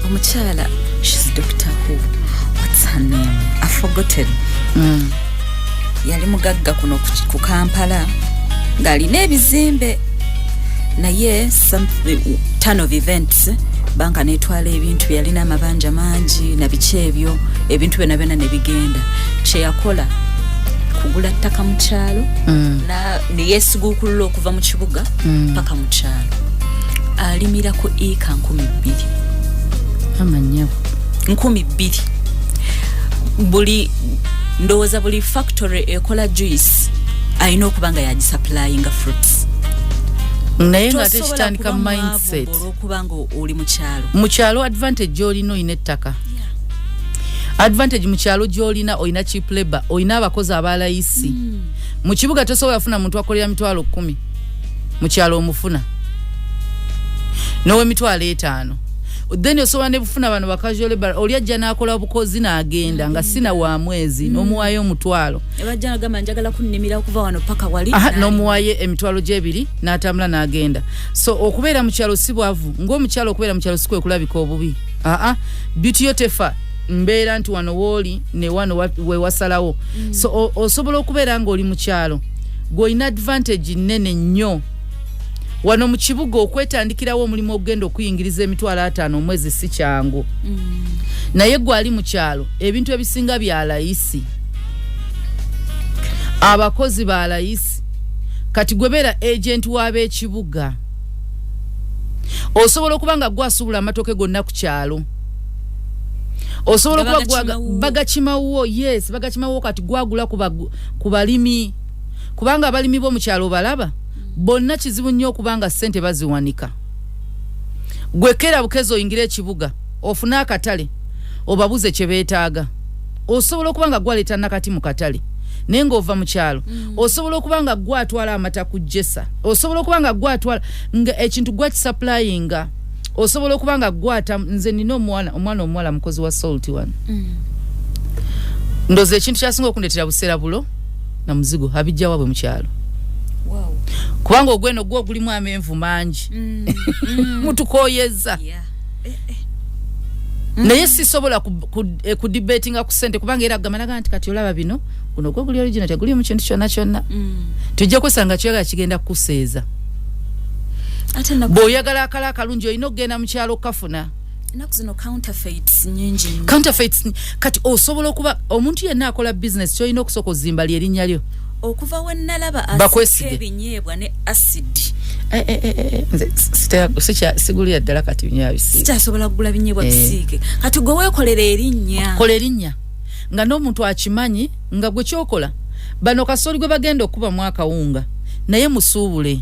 Omukyala, she's Doctor Who, what's her name, I forgotten. Yali mugagga kuno ku Kampala ng'alina ebizimbe, naye some turn of events, banka netwala ebintu byalina, amabanja mangi na biki ebyo, ebintu byonna byonna ne bigenda. Kyeyakola kugula ttaka mu kyalo, neyeesiguukulula okuva mu kibuga paka mu kyalo, alimira ku eka 2000. Amanyabo. 2000. Buli, ndowooza buli factory ekola juice alina okuba nga yagisupplyinga fruits. Naye nga ate Tosobola kitandika kuba mu mwavu mindset. olw'okuba nga oli mu kyalo. Mu kyalo advantage gy'olina, olina ettaka. Advantage mu kyalo gy'olina, olina cheap labor, olina abakozi abalayisi. Mu kibuga tosobola funa muntu akolera 100,000. Mu kyalo omufuna n'ow'emitwalo 50. Then osobola ne bufuna bano ba casual labor, oli ajja n'akola bukozi n'agenda nga sina wa mwezi, n'omuwaayo 500. Ebajja nagamba, "Njagala kunnimira okuva wano paka wali." Aha, n'omuwaayo 20,000 n'atambula n'agenda. So okubeera mu kyalo si bwavu. Ng'omukyalo, okubeera mu kyalo si kwe kulabika obubi. Aa, beauty yo tefa mbeera nti wano wooli ne wano wewasalawo. So osobola okubeera ng'oli mu kyalo, gw'olina advantage nnene nnyo. Wano mu kibuga okwetandikirawo omulimu ogenda okuyingiriza 50,000 omwezi si kyangu. Naye gwe ali mu kyalo, ebintu ebisinga bya layisi, abakozi ba layisi. Kati gwe beera agent w'ab'ekibuga. Osobola okuba nga gwasuubula amatooke gonna ku kyalo, osobola okuba bagakimawuwo. Yes, bagakimawuwo. Kati gwagula ku balimi, kubanga abalimi b'omukyalo balaba bonna kizibu nnyo okubanga ssente baziwanika. Gwekera bukezi oyingira ekibuga, ofune akatale, obabuze kye beetaaga. Osobola okuba nga gwaleeta nakati mu katale naye ng'ova mu kyalo. Osobola okuba nga gwatwala amata ku jesa, osobola okuba nga gwatwala nga ekintu gwakisupplyinga, osobola okuba nga gwata. Nze nina omwana omuwala mukozi wa Salt wano. Ndoza ekintu kyasinga okundetera buseera bulo na muzigo abijja wabwe mu kyalo, kubanga ogweno gwo gulimu amenvu mangi. Mutukoyeza. Naye sisobola kudebatinga ku ssente, kubanga era agamba naga nti kati olaba bino, guno gwo guli original, teguli mu kintu kyonna kyonna. Tujja kwesanga kyoyagala kigenda kukuseeza. Bw'oyagala akala akalungi, olina okugenda mu kyalo okukafuna. Ennaku zino counterfeits nyingi nnyo. Counterfeits. Kati osobola okuba omuntu yenna akola business, kyolina okusooka ozimba lyerinnya lyo. Okuva we nalaba Bakwesige. asika ebinyeebwa ne acid. Eh, eh, eh, eh, nze sigulira ddala kati binyeebwa bisiike. Sikyasobola kugula binyeebwa bisiike. Kati gwe weekolera erinnya. Kola erinnya nga n'omuntu akimanyi nga gwe kyokola. Bano kasooli gwe bagenda okubamu akawunga, naye musuubule,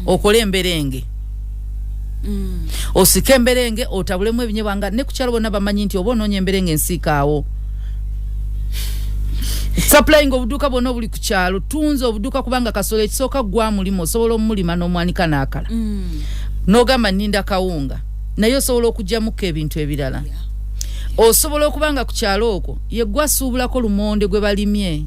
okole emberenge, osike emberenge, otabulemu ebinyeebwa, nga ne ku kyalo bonna bamanyi nti oba onoonya emberenge ensiikaawo. Supplying obuduuka bwonna obuli ku kyalo, tunze obuduuka, kubanga kasooli ekisooka gwa mulimu, osobola omulima n'omwanika n'akala, n'ogamba nninda kawunga, naye osobola okugyamuko ebintu ebirala. Osobola okuba nga ku kyalo okwo ye gwasuubulako lumonde gwe balimye.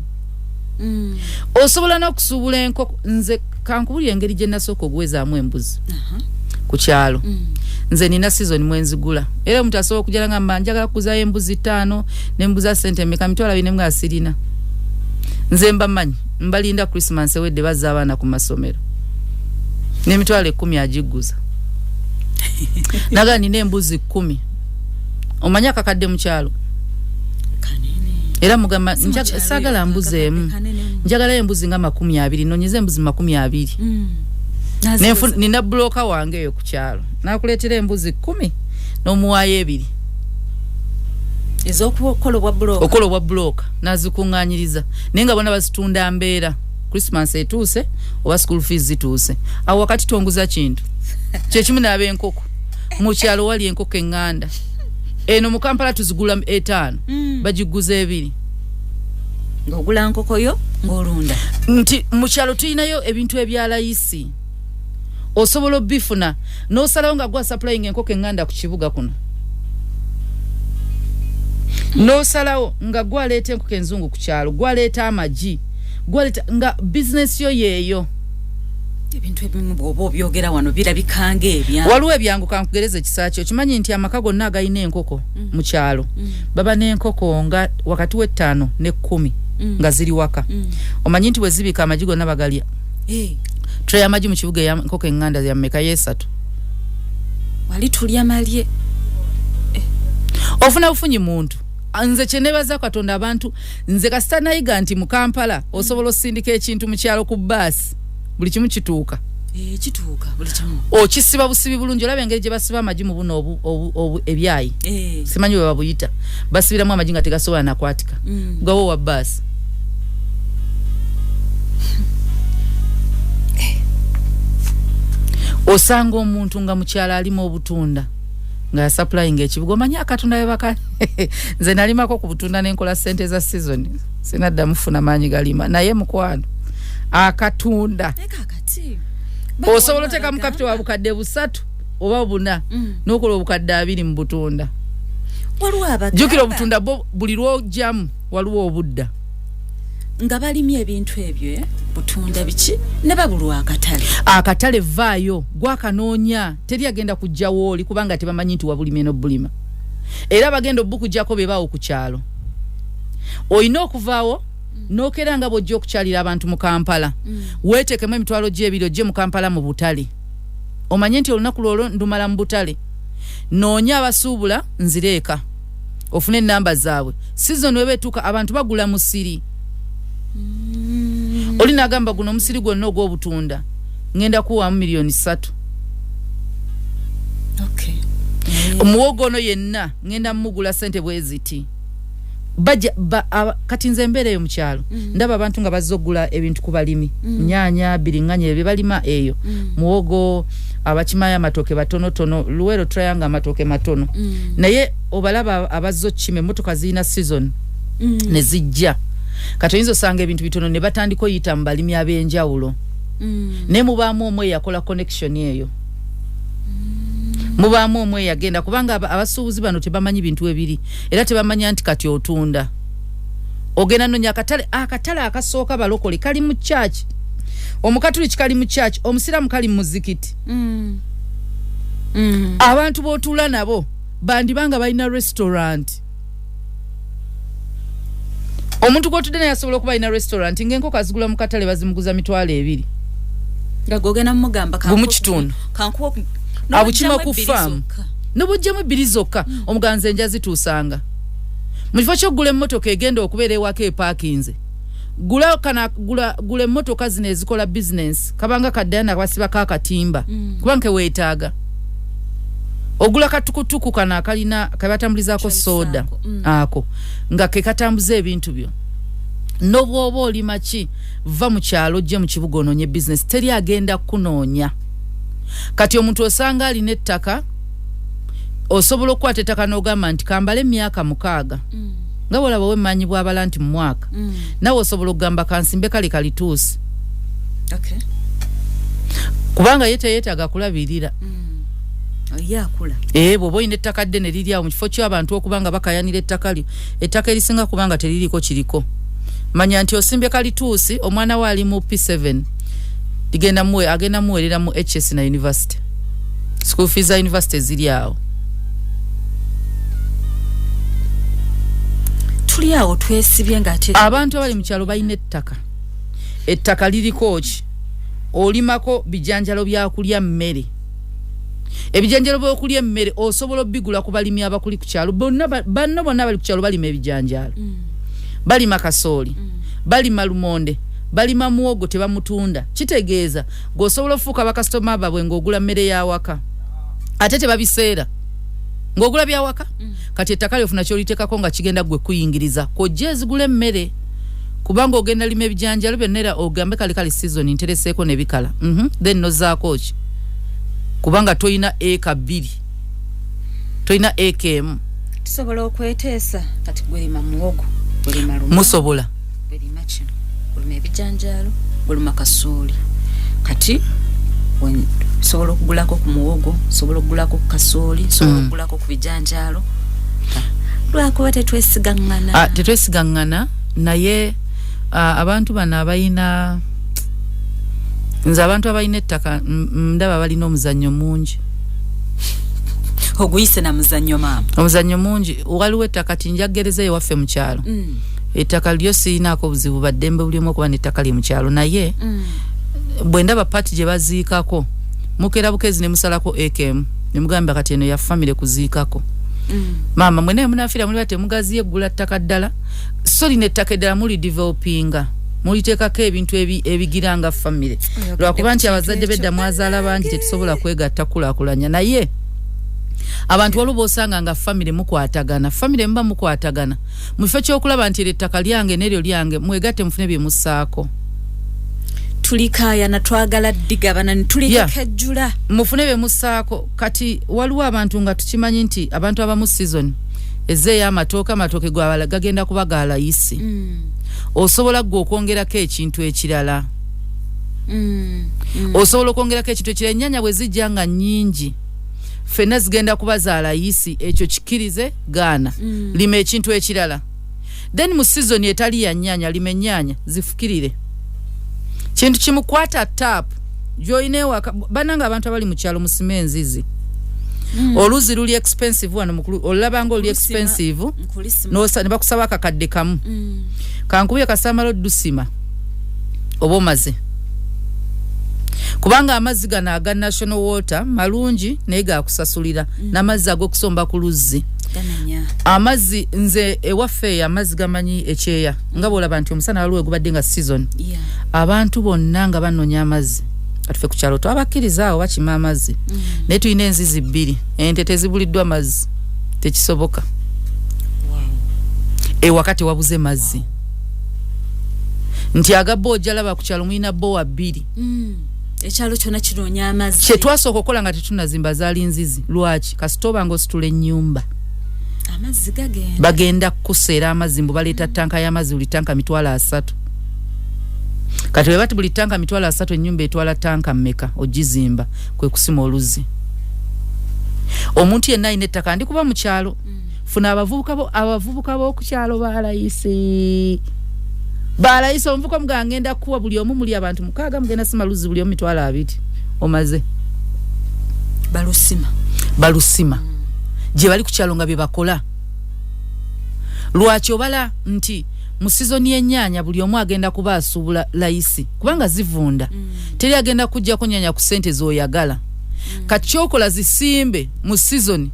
Osobola n'okusuubula enkoko. Nze kankubulira engeri gye nasooka okuwezaamu embuzi ku kyalo. Nze nina season mwenzigula, era omuntu asobola okujala nga mba njagala kuguzayo embuzi ttaano, nembuza sente emeka, 200,000, nemugamba sirina. Nze mbamanyi, mbalinda Christmas ewedde, bazza abaana ku masomero n'10,000 agigguza. Nagaa nina embuzi 10, omanyi akakadde mu kyalo? Kanene. Era mugamba Si mu kyalo saagala eyo, mbuzi akakadde emu, kanene. Njagalayo embuzi nga 20, nonyeza embuzi 20. Naziweza. Nina broker wange eyo ku kyalo, nakuleetera embuzi 10 n'omuwaayo ebiri. Ez'okukola obwa broker. Okola obwa broker, nazikuŋŋaanyiriza, naye nga bona bazitunda mbeera Christmas etuuse oba school fees zituuse. Awo wakati tonguza kintu kyekimu n'ab'enkoko. Mu kyalo wali enkoko eŋŋanda eno mu Kampala tuzigula 5, bagiguza 2. Ng'ogula nkoko yo ng'olunda. Nti mu kyalo tulinayo ebintu ebyalayisi, osobola obifuna n'osalawo nga gwa supplying enkoko eŋŋanda ku kibuga kuno, n'osalawo nga gwaleeta enkoko enzungu ku kyalo, gwaleeta amagi, gwaleeta, nga bizinesi yo yeeyo. Ebintu ebimu bw'oba obyogera wano birabikanga ebya Waliwo ebyangu. Kankugereza ekisa kyo. Okimanyi nti amaka gonna agalina enkoko mu kyalo baba n'enkoko nga wakati w'ettaano n'ekkumi nga ziri waka? Omanyi nti bwe zibika amagi gonna bagalya? Tray y'amagi mu kibuga eyankoko eŋŋanda ya mmeka? Yeesatu. Wali tulya malye. Ofuna bufunyi muntu. Nze kyenebaza Katonda, abantu, nze kasita nayiga nti mu Kampala osobola osindika ekintu mu kyalo ku baasi, buli kimu kituuka. Eh, kituuka buli kimu. Okisiba busibi bulungi. Olaba engeri gye basiba amagi mu buno ebyayi, simanyi bwe babuyita, basibiramu amagi nga tegasobola nakwatika. Gawo wa baasi. Osanga omuntu nga mukyalo alima obutunda nga yasupplyinga ekibuga. Omanyi akatunda bebaka? Nze nalimako ku butunda nenkola sente za season, sinaddamu funa maanyi galima, naye mukwano akatunda Naye kaakati osobola oteekamu capital wa 300,000 oba 400 n'okola 20,000 mu butunda. Waliwo abagamba Jjukira obutunda bwo buli lwojjamu waliwo obudda. Nga balimye ebintu ebyo, butunda biki, ne babulwa akatale. Akatale vaayo gwakanoonya, teri agenda kujjawo oli, kubanga tebamanyi nti wabulimye n'obulima, era bagenda obukujjako bebaawo ku kyalo. Olina okuvaawo n'okeera nga bw'ojja okukyalira abantu mu Kampala, weeteekemu emitwalo gy'ebiri ojje mu Kampala mu butale, omanye nti olunaku lwolwo ndumala mu butale, noonya abasuubula nzireeka, ofune enamba zaabwe. Season weba etuuka, abantu bagula musiri. Oli n'agamba, guno omusiri gwonna ogw'obutunda ŋŋenda kuwaamu 3 miliyoni. Omuwogo ono yenna ŋŋenda mugula sente bwe ziti. Bajja kati nze embeera eyo mu kyalo, ndaba abantu nga bazze okugula ebintu ku balimi, nyaanya, biriŋŋanya, ebyo balima eyo, muwogo, abakimayo amatooke batonotono. Luwero Triangle amatooke matono, naye obalaba abazze okukima, emmotoka zirina season ne zijja. Kati oyinza osanga ebintu bitono ne batandika oyita mu balimi ab'enjawulo, naye mubaamu omu eyakola connection eyo, mubaamu omu eyagenda, kubanga abasuubuzi bano tebamanyi bintu ebiri, era tebamanya nti kati otunda ogenda nonya akatale. Akatale akasooka balokole kali mu church, omukatuliki kali mu church, omusiraamu kali mu muzikiti. Abantu b'otuula nabo bandibanga balina restaurant. Omuntu gw'otudde naye asobola okuba alina restaurant ng'enkoko azigula mu katale, bazimuguza 20,000. Nga gogenda mumugamba Gumu kitundu. Kankuwa Abukima ku faamu nobujjamu ebbiri zokka. Omuganzi enja zituusanga mu kifo ky'okugula emmotoka egenda okubeera ewaka epaakinze, gula kana gula emmotoka zino ezikola bizinensi, kabanga kaddayana basibako akatimba, kubanga keweetaaga ogula katukutuku kano akalina kebatambulizaako soda, ako nga ke katambuza ebintu byo. Nobwoba olima ki, va mu kyalo ojje mu kibuga onoonye bizinesi, teri agenda kunoonya. Kati omuntu osanga alina ettaka, osobola okukwata ettaka n'ogamba nti kambale emyaka 6, nga bwolaba wemmanyi bwabala nti mu mwaka, nawe osobola okugamba kansimbe kale kalituusi, kubanga ye teyeetaaga kulabirira. Ye akula. Ee, bw'oba olina ettaka ddene liri awo, mu kifo ky'abantu okuba nga bakayanira ettaka lyo, ettaka erisinga kubanga teririko kiriko, manya nti osimbye kalituusi, omwana we ali mu P7, ligenda muwe, agenda muwerera mu HS na university, school fees za university ziri awo. Tuli awo twesibye nga ate Abantu abali mu kyalo balina ettaka. Ettaka liriko ki? Olimako bijanjalo byakulya mmere. Ebijanjalo byokulya emmere osobola obigula ku balimi abakuli ku kyalo bonna. Banno bonna bali ku kyalo balima ebijanjalo, balima kasooli, balima lumonde, balima muwogo, tebamutunda. Kitegeeza gweosobola ofuuka bakasitoma babwe ng'ogula mmere y'awaka, ate tebabiseera ng'ogula byawaka. Kati ettaka lyofuna kyolitekako nga kigenda gwe kuyingiriza kwojja ezigula emmere, kubanga ogenda lima ebijanjalo byonna, era ogambe kale kale season ntereseeko nebikala. Then nozaako ki? Kubanga toyina eka 2, toyina eka 1. Tusobola okweteesa, kati gwerima muwogo, gwerima lumonde, Musobola. Gwerima kino, gulima ebijanjaalo, gulima kasooli. Kati sobola okugulako ku muwogo, sobola okugulako ku kasooli, sobola okugulako ku bijanjaalo, lwakuba tetwesigaŋŋana. Ah, tetwesigaŋŋana, naye abantu bano abalina, nze abantu abalina ettaka ndaba balina omuzannyo mungi. Oguyise na muzannyo, maama. Omuzannyo mungi. Waliwo ettaka, ti njagereza ewaffe mu kyalo, ettaka lyo sirinaako buzibu, baddembe buli omu okuba n'ettaka lye mu kyalo, naye bwe ndaba part gye baziikako, mukeera bukezi ne musalako eka 1 ne mugamba kati eno ya famire kuziikako. Maama mwenaye munafiira muliba temugaziye eggula ttaka ddala, so lino ettaka eddala muli developinga, muliteekako ebintu ebigira nga famire, lwakuba nti abazadde bedda mwazaala bangi, tetusobola kwegatta kulaakulanya. Naye abantu waliwo bosanga nga famire mukwatagana, famire muba mukwatagana, mu kifo ky'okulaba nti eryo ettaka lyange n'eryo lyange, mwegatte mufune bye mussaako. Tulikaayana, twagala ddigabana, tulikekejjula. Mufune bye mussaako. Kati waliwo abantu nga tukimanyi nti abantu abamu season ezeeyo amatooke, amatooke gwabala gagenda kuba ga layisi, osobola gwe okwongerako ekintu ekirala. Osobola okwongerako ekintu ekirala. Ennyanya bwe zijja nga nnyingi, ffenna zigenda kuba za layisi, ekyo kikkirize gaana, lima ekintu ekirala. Then mu season etali ya nnyaanya, lima ennyaanya, zifukirire. Kintu kimukwata tap gyolina ewaka. Bananga, abantu abali mu kyalo, musime enzizi. Oluzzi luli expensive wano mukulu, olabanga oli expensive. Ne bakusaba akakadde kamu. Kankubye kasamala oddusima oba omaze, kubanga amazzi gano aga National Water malungi, naye gakusasulira. N'amazzi ag'okusomba ku luzzi, amazzi, nze ewaffe eyo amazzi gamanyi ekyeya, nga bwolaba nti omusana waliwo egubadde nga season, abantu bonna nga banoonya amazzi. Kati ffe ku kyalo twabakkiriza awo bakima amazzi, naye tulina enzizi bbiri, ente tezibuliddwa mazzi, tekisoboka. Ewaka tewabuze mazzi. Nti agabba ojalaba ku kyalo mulina bowa bbiri. Ekyalo kyonna kinoonya amazzi. Kyetwasooka okukola nga tetunazimba zaali nzizi. Lwaki? Kasita oba nga ositula ennyumba, amazzi gagenda. Bagenda kukuseera amazzi, mbu baleeta tanka y'amazzi, buli tanka 300,000. Kati bwe bati buli tanka 300,000, ennyumba etwala tanka mmeka ogizimba? Kwe kusima oluzzi. Omuntu yenna alina ettaka, ndi kuba mu kyalo, funa abavubuka bo, abavubuka b'oku kyalo balayise, balayise. Omuvubuka omugaa ngenda kuwa buli omu, muli abantu mukaaga, mugenda sima luzzi, buli omu 20,000, omaze. Balusima. Balusima. Gye bali ku kyalo nga bye bakola. Lwaki obala nti mu sizoni y'ennyaanya buli omu agenda kuba asuubula layisi, kubanga zivunda. Teri agenda kujjako nnyanya ku ssente z'oyagala. Kati kyokola, zisimbe mu sizoni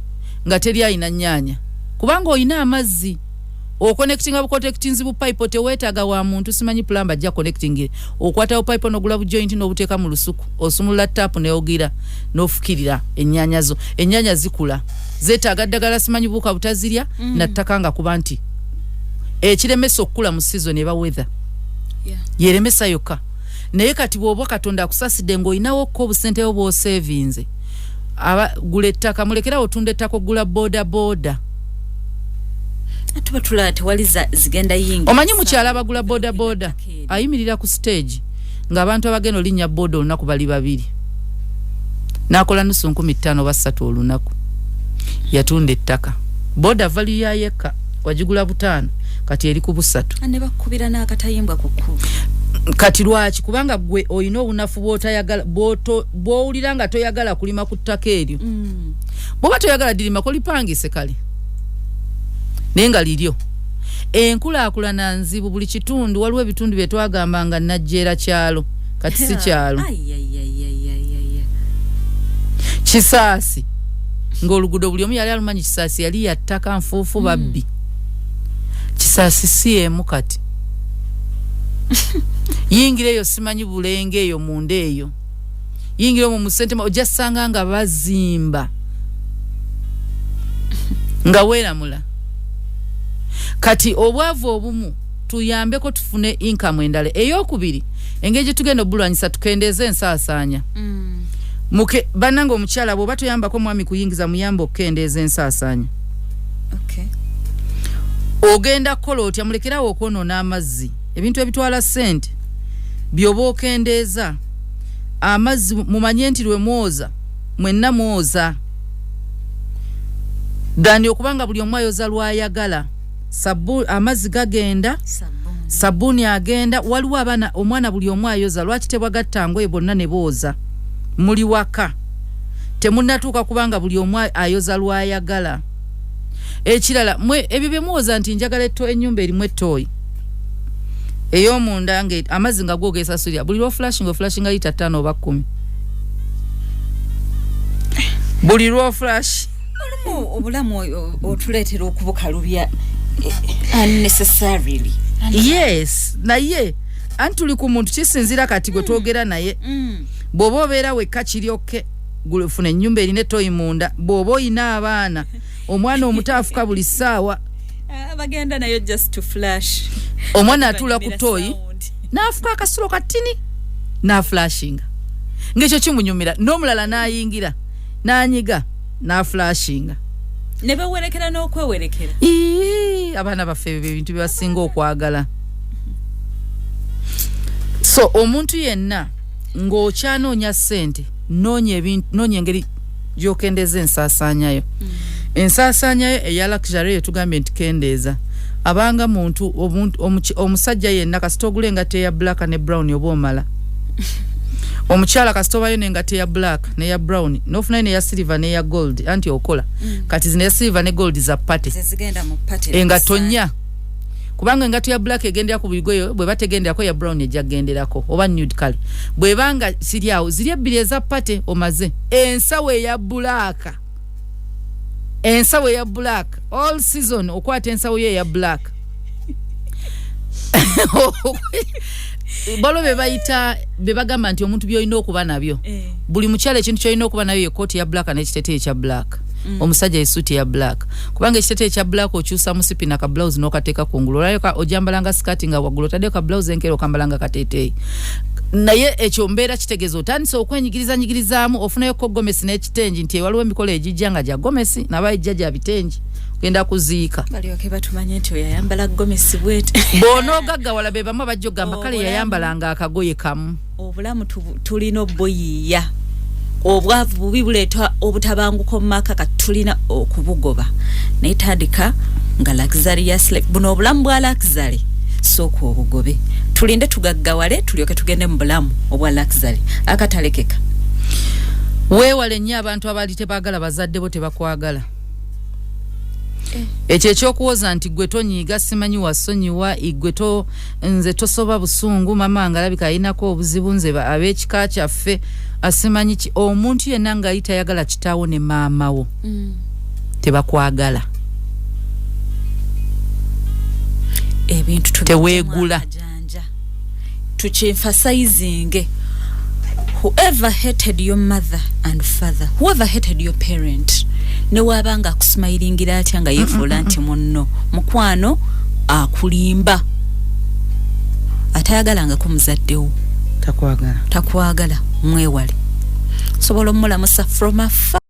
nga teri ayina nnyaanya, kubanga oyina amazzi, oconnectinga buconnectinzi bupipe, teweetaaga wa muntu simanyi plumber ajja connecting. Okwata bupipe n'ogula bujoint n'obuteeka mu lusuku, osumulula taapu neogira n'ofukirira ennyaanya zo. Ennyaanya zikula, zeetaaga ddagala simanyi buuka butazirya nattaka, nga kuba nti ekiremesa okukula mu season eba weather, yeremesa yokka. Naye kati bw'oba Katonda akusasidde ng'oyinawokko obusente bwo bw'osevinze, gula ettaka, mulekerawo otunda ettaka okugula boda boda. Tuba tulaba tewali zigenda yingira. Omanyi mukyala abagula boda boda ayimirira ku stage ng'abantu abagenda olinnya boda olunaku bali babiri, n'akola nusu 5,000 oba 300 olunaku. Yatunda ettaka, boda value yayekka wagigula 5,000, kati eri ku 3. Ne bakubira n'akatayimbwa ku kkubo. Kati lwaki? Kubanga gwe olina obunafu bw'otayagala, bw'owulira nga toyagala kulima ku ttaka eryo. Bw'oba toyagala dirima, kolipangise kale, naye nga liryo. Enkulaakulana nzibu buli kitundu. Waliwo ebitundu bye twagamba nga Najjeera kyalo, kati si kyalo. Ai, ai, ai, ai, ai, ai. Kisaasi ng'oluguudo buli omu yali alumanyi, Kisaasi yali yattaka nfuufu, babbi. Kisaasi si emu kati. Yingira eyo simanyi Bulenge eyo munda eyo, yingira omwo mu sentema, ojja sanga nga bazimba nga weeramula. Kati obwavu obumu tuyambeko tufune income endala. Eyokubiri, engeri gye tugenda obulwanyisa, tukendeeze ensaasaanya. Muke bannange, omukyala bw'oba toyambako mwami kuyingiza, muyambe okukendeeza ensaasaanya. Ogenda kukola otya? Mulekerawo okwonoona amazzi, ebintu ebitwala ssente byoba okendeeza amazzi. Mumanye nti lwe mwoza mwenna mwoza dani, okubanga buli omu ayoza lwayagala. Sabu amazzi gagenda, sabbuuni agenda. Waliwo abaana, omwana buli omu ayoza. Lwaki tebwagatta ngoye bonna ne booza? Muli waka, temunnatuuka, kubanga buli omu ayoza lwayagala. Ekirala, mwe ebyo bye muwoza nti njagala etto, ennyumba erimu ettooyi ey'omunda nga amazzi nga gwogesasulira, buli lwoflushinga oflushinga lita 5 oba 10 buli lwoflush. Olumu obulamu otuleetera okubukalubya unnecessarily. Yes, naye anti tuli ku muntu, kisinziira kati gwe twogera naye. Bw'oba obeera wekka kiryokke, funa ennyumba erina ettoyi munda. Bw'oba oyina abaana, omwana omuto afuka buli ssaawa. Ah, bagenda nayo just to flush. Omwana atuula ku ttooyi n'afuka akasulo katini n'aflushinga, ng'ekyo kimunyumira, n'omulala n'ayingira n'anyiga n'aflushinga. Ne bewerekera n'okwewerekera. Ii, abaana baffe ebyo ebintu bye basinga okwagala. So omuntu yenna ng'okyanoonya ssente, noonya ebintu, noonya engeri gy'okendeeza ensaasaanyayo. Ensaasaanyayo eya luxury eyo tugambye nti kendeeza. Abanga muntu omusajja yenna, kasita ogula engatto eya black ne brown oba omala. Omukyala kasita obayo n'engatto eya black neya brown, n'ofunayo neya silver neya gold, anti okola. Kati zino eya silver ne gold za party. Zezigenda mu party. Engatto nnya, kubanga engatto ya black egendera ku bigoye, bwe bategenderako ya brown ejja kugenderako oba nude. Kale bwebanga siri awo, ziri ebbiri eza party, omaze. Ensawo eya black, ensawo eya black all season, okwata ensawo yo eya black. Balo be bayita, be bagamba nti omuntu byolina okuba nabyo. Buli mukyala ekintu kyolina okuba nabyo ekooti ya black n'ekiteteeyi ekya black. Omusajja esuuti ya black, kubanga ekiteteeyi ekya black okyusa musipi na kablouse n'okateeka kungulu, olayo ojambala nga sikaati nga waggulu otaddeko kablouse enkeera okambala nga kateeteeyi. Naye ekyo mbeera kitegeeza otandise okwenyigirizanyigirizaamu, ofunayo ko gomesi n'ekitengi, nti waliwo emikolo egijja nga gya gomesi naba ejja gya bitengi, genda kuziika. Balyoke batumanye nti oyo ayambala gomesi bwete. Bw'onoogaggawala, be bamu abajja okugamba kale Obulamu. yayambalanga akagoye kamu. Obulamu tulina obuyiiya. Obwavu bubi, buleeta obutabanguko mu maka, kati tulina okubugoba. Naye tandika nga luxurious life. Buno obulamu bwa luxury sooka obugobe, tulinde tugaggawale tulyoke tugende mu bulamu obwa luxury akatalekeka. Weewale nnyo abantu abaali tebaagala bazadde bo, tebakwagala. Ekyo ekyokuwoza nti gwe tonyiiga, simanyi wasonyiwa, igwe to nze tosoba busungu, mama nga alabika alinako obuzibu, nze ab'ekika kyaffe asimanyi ki. Omuntu yenna ng'ali tayagala kitaawo ne maamawo, tebakwagala. Ebintu Teweegula. Akajanja tukiemphasizinge: whoever hated your mother and father, whoever hated your parent, newaaba nga akusmilingira atya nga yeefuula nti munno mukwano, akulimba. Atayagalangako muzaddewo takwagala. Takwagala, mwewale. Sobola omulamusa from afar.